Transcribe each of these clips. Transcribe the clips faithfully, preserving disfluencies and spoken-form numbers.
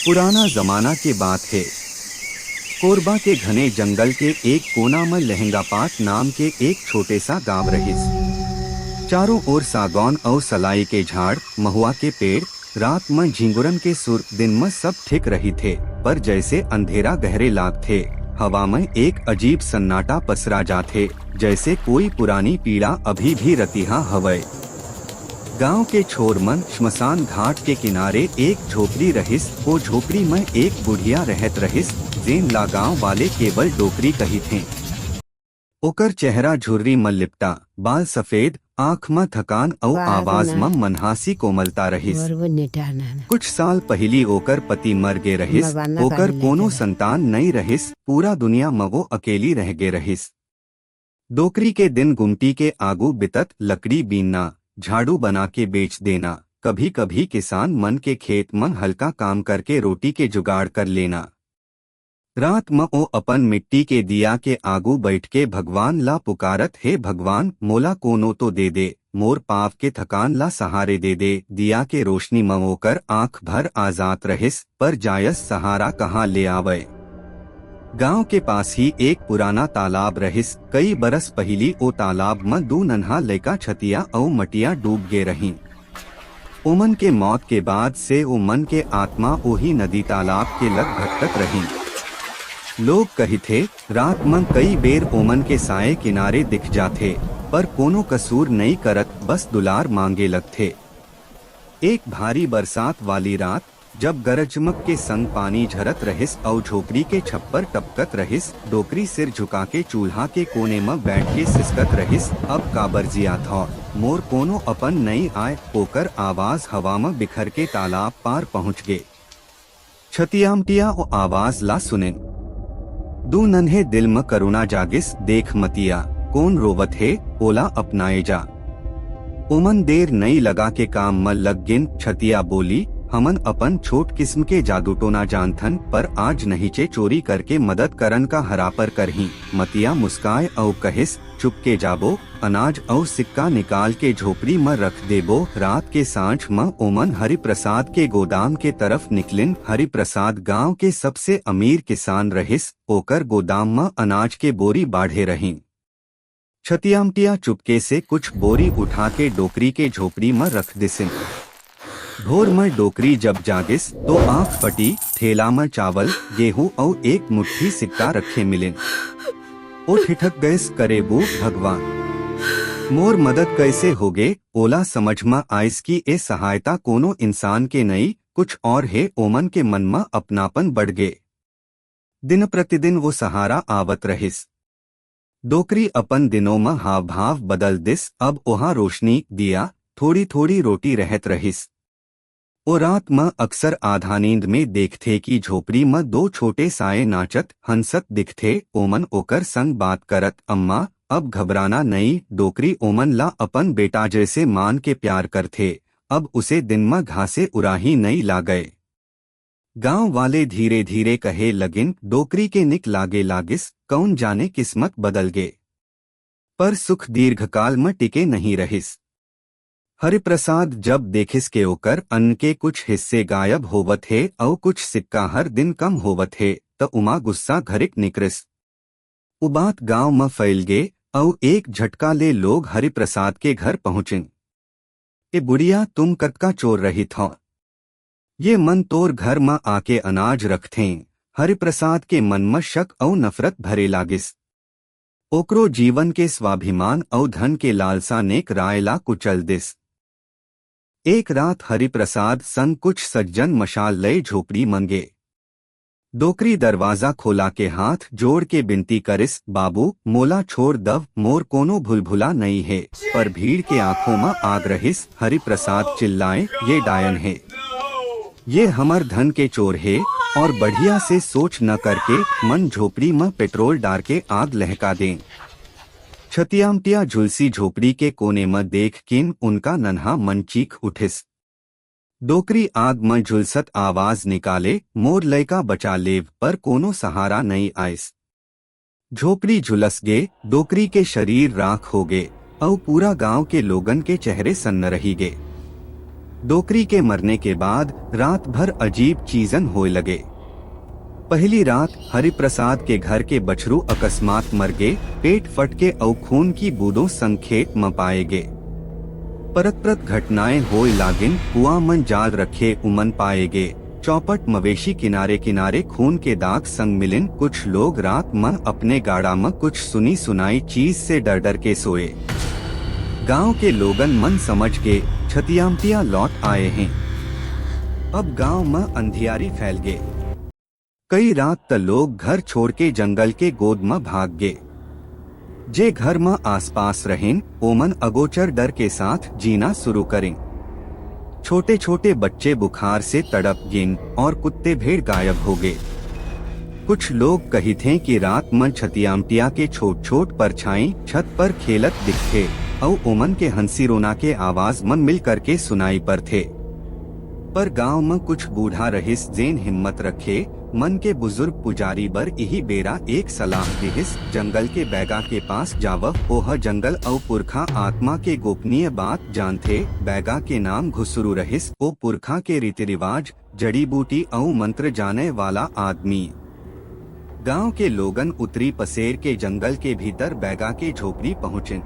पुराना जमाना के बात हे। कोरबा के घने जंगल के एक कोना म लहंगापाट नाम के एक छोटे सा गांव रहिस। चारों ओर सागौन अउ सलाई के झाड़, महुआ के पेड़, रात म झिंगुरन के सुर, दिन म सब ठीक रहिथे, पर जैसे अंधेरा गहरे लागथे, हवा म एक अजीब सन्नाटा पसरा जाथे, जैसे कोई पुरानी पीड़ा अभी भी रतिहा हवय। गांव के छोर मन श्मशान घाट के किनारे एक झोपड़ी रहिस। ओ झोपड़ी म एक बुढ़िया रहत रहिस, जेन ला गांव वाले केवल डोकरी कहिथें। ओकर चेहरा झुर्री म लिपटा, बाल सफेद, आंख म थकान अउ आवाज म मनहासी कोमलता रहिस। कुछ साल पहिली ओकर पति मर गे रहिस, ओकर कोनो संतान नइ रहिस, पूरा दुनिया म वो अकेली रह गे रहिस। डोकरी के दिन गुमटी के आगू बितत, लकड़ी बीनना, झाड़ू बना के बेच देना, कभी-कभी किसान मन के खेत म हल्का काम करके रोटी के जुगाड़ कर लेना। रात म ओ अपन मिट्टी के दिया के आगू बइठ के भगवान ला पुकारत, "हे भगवान, मोला कोनो तो दे दे, मोर पाप के थकान ला सहारे दे दे।" दिया के रोशनी म ओकर आंख भर आ जात रहिस, पर जायस सहारा कहाँ ले आवय? गांव के पास ही एक पुराना तालाब रहिस। कई बरस पहिली ओ तालाब म दू नन्हा लइका छतिया अउ मटिया डूब गे रहिन। ओमन के मौत के बाद से ओमन के आत्मा ओही नदी तालाब के लग भटकत रहिन। लोग कहिथे, रात म कई बेर ओमन के साय किनारे दिख जाथे, पर कोनो कसूर नइ करत, बस दुलार मांगे लगथे। एक भारी बरसात वाली रात, जब गरजमक के संग पानी झरत रहिस अउ झोपड़ी के छप्पर टपकत रहिस, डोकरी सिर झुका के चूल्हा के कोने म बैठ के सिसकत रहिस, "अब काबर जियाथव? मोर कोनो अपन नइ आय।" ओकर आवाज हवा म बिखर के तालाब पार पहुंच गे। छतियामटिया ओ आवाज ला सुनिन। दू नन्हे दिल म करुणा जागिस, "देख मतिया, कोन रोवत हे, ओला अपनाए जा।" ओमन देर नइ लगा के काम म लग गिन। छतिया बोली, "हमन अपन छोट किस्म के जादू टोना जानथन, पर आज नहिचे चोरी करके मदद करन का हरापर करही।" मतिया मुस्काय अउ कहिस, "चुपके जाबो, अनाज अउ सिक्का निकाल के झोपड़ी म रख देबो।" रात के सांझ म ओमन हरिप्रसाद के गोदाम के तरफ निकलिन। हरिप्रसाद गांव के सबसे अमीर किसान रहिस, ओकर गोदाम म अनाज के बोरी बाढ़े रहिन। छतियामटिया चुपके से कुछ बोरी उठा के डोकरी के झोपड़ी म रख दिसिन। भोर म डोकरी जब जागिस, तो आंख पटी, थेला म चावल, गेहूं अउ एक मुट्ठी सिक्का रखे मिलिन। ओ ठिठक गइस, "करे बू भगवान, मोर मदद कइसे होगे?" ओला समझ म आइस कि ए सहायता कोनो इंसान के नइ, कुछ और हे। ओमन के मन म अपनापन बढ़ गे। दिन प्रतिदिन वो सहारा आवत रहिस। डोकरी अपन दिनों म हाव-भाव बदल दिस, अब ओहा रोशनी, दिया, थोड़ी-थोड़ी रोटी रहत रहिस। ओ रात म अक्सर आधा नींद में देखथे कि झोपड़ी म दो छोटे साए नाचत, हंसत दिखथे, ओमन ओकर संग बात करत, "अम्मा, अब घबराना नइ।" डोकरी ओमन ला अपन बेटा जैसे मान के प्यार करथे। अब उसे दिन म घासे उराही नइ लागय। गांव वाले धीरे-धीरे कहे लगिन, "डोकरी के निक लागे लागिस, कौन जाने किस्मत बदल गे।" पर सुख दीर्घकाल म टिके नहीं रहिस। हरिप्रसाद जब देखिस के ओकर अन्न के कुछ हिस्से गायब होवत हे अउ कुछ सिक्का हर दिन कम होवत हे, त उमा गुस्सा घरिक निकरिस। उ बात गांव म फैल गे अउ एक झटका ले लोग हरिप्रसाद के घर पहुंचिन। "ए बुढ़िया, तुम कतका चोर रहित हव? ये मन तोर घर म आके अनाज रखथें।" हरिप्रसाद के मन म शक अउ नफरत भरे लागिस। ओकरो जीवन के स्वाभिमान अउ धन के लालसा नेक राय ला कुचल दिस। एक रात हरिप्रसाद संग कुछ सज्जन मशाल लय झोपड़ी म गे। डोकरी दरवाजा खोला के हाथ जोड़ के बिनती करिस, "बाबू, मोला छोड़ दव, मोर कोनो भुलभुला नइ हे।" पर भीड़ के आंखों म आग रहिस। हरिप्रसाद चिल्लाए, "ये डायन हे, ये हमर धन के चोर हे।" और बढ़िया से सोच न करके मन झोपड़ी म पेट्रोल डार के आग लहका दें। छतियामटिया झुलसी झोपड़ी के कोने म देख किन उनका नन्हा मन चीख उठिस। डोकरी आग म झुलसत आवाज निकाले, "मोर लइका बचा लेव," पर कोनो सहारा नइ आइस। झोपड़ी झुलस गे, डोकरी के शरीर राख हो गे, अउ पूरा गांव के लोगन के चेहरे सन्न रही गे। डोकरी के मरने के बाद रात भर अजीब चीजन होए लगे। पहली रात हरिप्रसाद के घर के बछरू अकस्मात मर गे, पेट फट के अउ खून की बूंदों संग खेत म पाए गे। परत परत घटनाएं होए लागिन, कुआं मन जाल रखे उमन पाए गे, चौपट मवेशी किनारे किनारे खून के दाग संग मिलिन। कुछ लोग रात म अपने गाड़ा म कुछ सुनी सुनाई चीज से डर डर के सोए। गांव के लोगन मन समझ के छतियामटिया लौट आए हैं। अब गांव म अंधियारी फैल गे। कई रात त लोग घर छोड़ के जंगल के गोद म भाग गे। जे घर म आसपास रहेन, ओमन अगोचर डर के साथ जीना शुरू करें। छोटे छोटे बच्चे बुखार से तड़प गिन और कुत्ते भेड़ गायब हो गए। कुछ लोग कहिथे कि रात म छतियामटिया के छोट छोट परछाई छत पर खेलत दिखथे, अउ ओमन के हंसी रोना के आवाज म मिल करके सुनाई परथे। पर गांव म कुछ बूढ़ा रहिस, जेन हिम्मत रखे, मन के बुजुर्ग पुजारी बर इही बेरा एक सलाह दिहिस, "जंगल के बैगा के पास जावव, ओह जंगल अउ पुरखा आत्मा के गोपनीय बात जानथे।" बैगा के नाम घुसरू रहिस, ओ पुरखा के रीति रिवाज, जड़ी बूटी अउ मंत्र जाने वाला आदमी। गांव के लोगन उतरी पसेर के जंगल के भीतर बैगा के झोपड़ी पहुंचिन।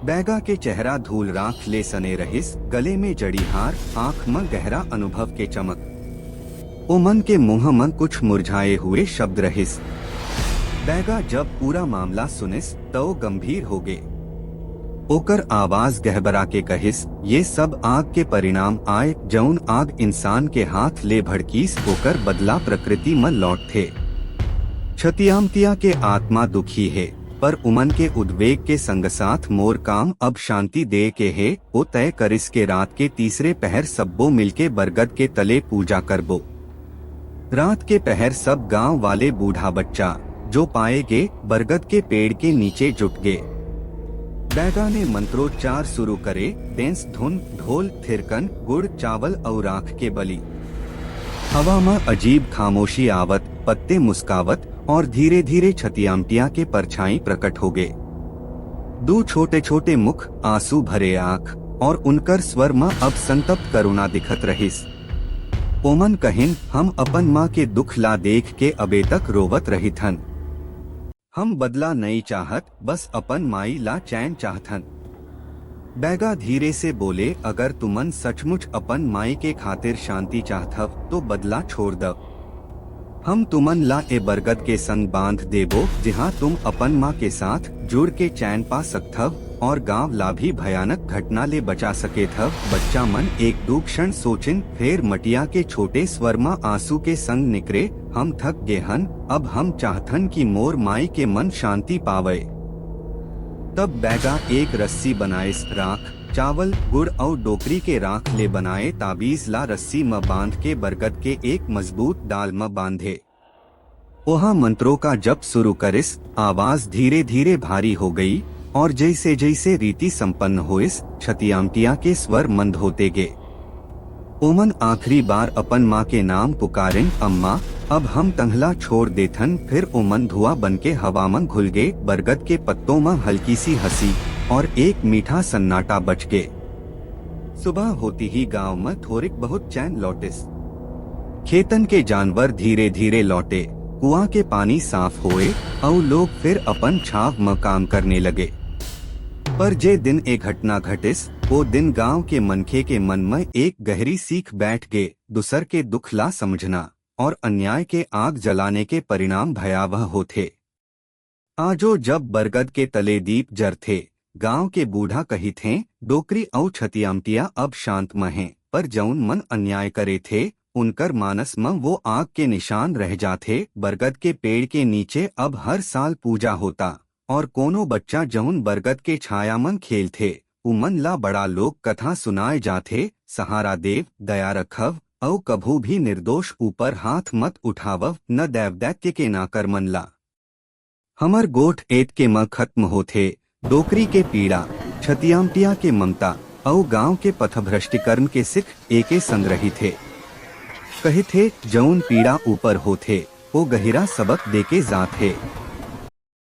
बैगा के चेहरा धूल राख ले सने रहिस, गले में जड़ीहार, आंख म गहरा अनुभव के चमक। ओमन के मुंह म कुछ मुरझाए हुए शब्द रहिस। बैगा जब पूरा मामला सुनिस, त ओ गंभीर हो गे। ओकर आवाज गहबरा के कहिस, "ये सब आग के परिणाम आय, जउन आग इंसान के हाथ ले भड़कीस, ओकर बदला प्रकृति म लौटथे।" छतियामटिया के आत्मा दुखी हे, पर उमन के उद्वेग के संग साथ मोर काम अब शांति दे के हे। ओ तय करिस के रात के तीसरे पहर सब्बो मिलके बरगद के तले पूजा करबो। रात के पहर सब गांव वाले बूढ़ा बच्चा, जो पाए गे, बरगद के पेड़ के नीचे जुट गे। बैगा ने मंत्रोच्चार शुरू करे, डेंस धुन, ढोल, थिरकन, गुड़, चावल अउ राख के बलि। हवा म अजीब खामोशी आवत, पत्ते मुस्कावत और धीरे-धीरे छतियामटिया के परछाई प्रकट हो गे। दू छोटे-छोटे मुख, आंसू भरे आंख और उनकर स्वर म अब संतप्त करुणा दिखत रहिस। ओमन कहिन, "हम अपन मां के दुख ला देख के अबे तक रोवत रहिथन। हम बदला नइ चाहत, बस अपन माई ला चैन चाहथन।" बैगा धीरे से बोले, "अगर तुमन सचमुच अपन माई के खातिर शांति चाहथव, तो बदला छोड़ दव। हम तुमन ला ए बरगद के संग बांध देबो, जिहां तुम अपन मां के साथ जुड़ के चैन पा सकथव और गांव ला भी भयानक घटना ले बचा सकेथव।" बच्चा मन एक दू क्षण सोचिन, फेर मटिया के छोटे स्वर म आंसू के संग निकरे, "हम थक गे हन, अब हम चाहथन कि मोर माई के मन शांति पावय।" तब बैगा एक रस्सी बनाइस, राख, चावल, गुड़ अउ डोकरी के राख ले बनाए ताबीज ला रस्सी म बांध के बरगद के एक मजबूत डाल म बांधे। ओहा मंत्रों का जप शुरू करिस, आवाज धीरे-धीरे भारी हो गई और जैसे-जैसे रीति संपन्न होइस, छतियामटिया के स्वर मंद होते गे। ओमन आखिरी बार अपन मां के नाम पुकारिन, "अम्मा, अब हम तंहला छोड़ देथन।" फिर ओमन धुआं बन के हवा म घुल गे। बरगद के पत्तों म हल्की सी हंसी और एक मीठा सन्नाटा बच गे। सुबह होती ही गांव म थोरिक बहुत चैन लौटिस। खेतन के जानवर धीरे-धीरे लौटे, कुआं के पानी साफ होए, अउ लोग फिर अपन छाव म काम करने लगे। पर जे दिन ए घटना घटिस, ओ दिन गांव के मनखे के मन म एक गहरी सीख बैठ गे, दूसर के दुख ला समझना और अन्याय के आग जलाने के परिणाम भयावह होथे। आजो जब बरगद के तले दीप जरथे, गांव के बूढ़ा कहिथें, "डोकरी अउ छतियामटिया अब शांत म हें, पर जउन मन अन्याय करे थे, उनकर मानस म वो आग के निशान रह जाथे।" बरगद के पेड़ के नीचे अब हर साल पूजा होता, और कोनो बच्चा जउन बरगद के छाया म खेलथे, उमन ला बड़ा लोक कथा सुनाए जाथे, "सहारा देव, दया रखव, अउ कभू भी निर्दोष ऊपर हाथ मत उठावव, न दैव दैत्य के ना करमन ला।" हमर गोठ एतके म खत्म होथे। डोकरी के पीड़ा, छतियामटिया के ममता, अउ गांव के पथभ्रष्टीकरण के सिख एके संग रहिथे। कहिथे, "जउन पीड़ा ऊपर होथे, ओ गहिरा सबक देके जाथे।"